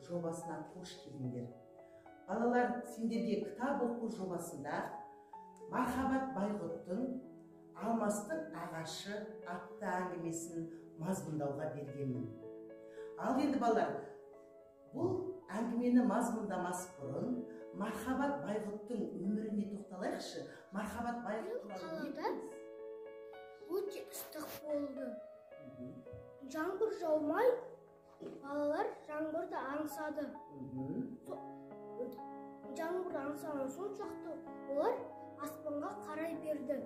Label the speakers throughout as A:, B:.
A: Жобасына қош келдіңдер. Балалар, сендерге кітап оқу жобасында Мархабат Байғұттың Алмастың ағашы атты әңгімесін мазмұндауға бергенмін. Ал енді балалар, бұл әңгімені мазмұндамас бұрын Мархабат Байғұттың өміріне тоқталайықшы. Мархабат Байғұт
B: қалада өте ыстық болды. Жаңбыр жаумай, балалар жаңбырды аңсады. Жаңбыр аңсаған соншақты олар аспанға қарай берді.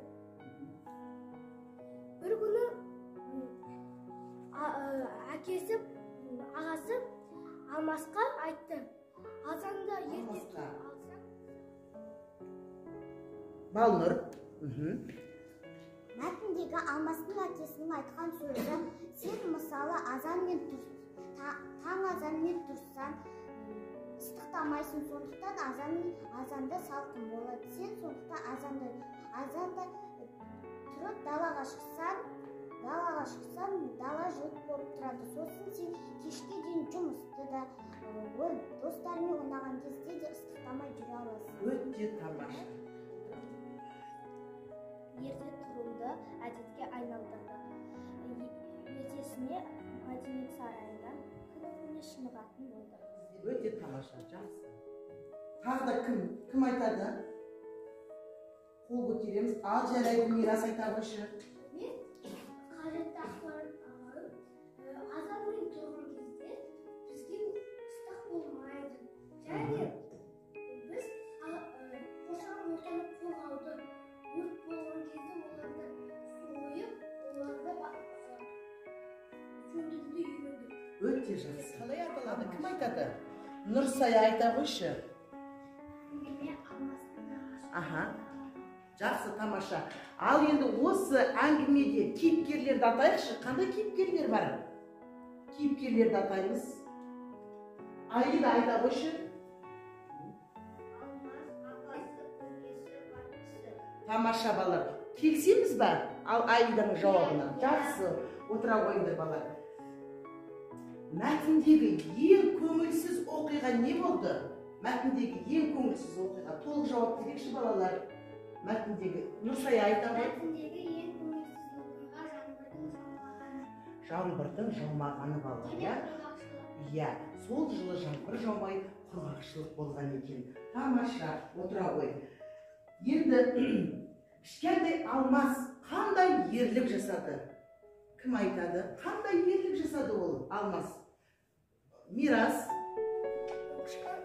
B: Бір күні әкесі, ағасы Алмасқа айтты: азанда ерте тұрып алсаң.
A: Балнұр.
C: Мәтіндегі Алмастың әкесінің айтқан сөзі: сен мысалы азанмен таң азанмен тұрсаң ыстықтамайсың, сондықтан азанда салқын болады. Сен сондықтан азанда тұрып далаға шықсаң, дала жылы болып тұрады. Сосын сен кешке дейін жұмысты да, достарыңмен ойнаған кезде де ыстықтамай жүре аласың.
A: Өте тамаша.
B: Ерте тұруды әдетке айналдырды. Ертесіне мәдениет сарайында күні-түні шынығатын болды.
A: Өте тамаша, жақсы. Тағы да кім айтады? Қол көтереміз. Ал жарайды, Мирас айта қойшы.
B: Мен қажетті ақпарат алып, азанмен тұрған кезде бізге ыстық болмайды. Және біз қоршаған ортаны қорғауды, өрт болған кезде оларды сойып, оларды сөндіруді үйрендік.
A: Өте жақсы. Қалай аталады? Кім айтады? Нұрсая айта қойшы. Аха. Жақсы, тамаша. Ал енді осы әңгімеде кейіпкерлерді атайықшы. Қандай кейіпкерлер бар? Кейіпкерлерді атаймыз. Аида айта қойшы.
B: Алмас, апасы, көкесі, папасы.
A: Тамаша, балалар. Келісеміз ба? Ал Аиданың жауабына. Жақсы, отыра қойыңдар, балалар. Мәтіндегі ең көңілсіз оқиға не болды? Мәтіндегі ең көңілсіз оқиға. Толық жауап берейікші, балалар. Мәтіндегі Нұрсая айта ғой.
B: Мәтіндегі ең көңілсіз оқиға жаңбырдың жаумағаны.
A: Жаңбырдың жаумағаны, балалар, иә? Иә, сол жылы жаңбыр жаумай құрғақшылық болған екен. Тамаша, отыра ғой. Енді кішкентай Алмас қандай ерлік жасады? Кім айтады? Қандай ерлік жасады ол Алмас? Мирас.
B: Кішкентай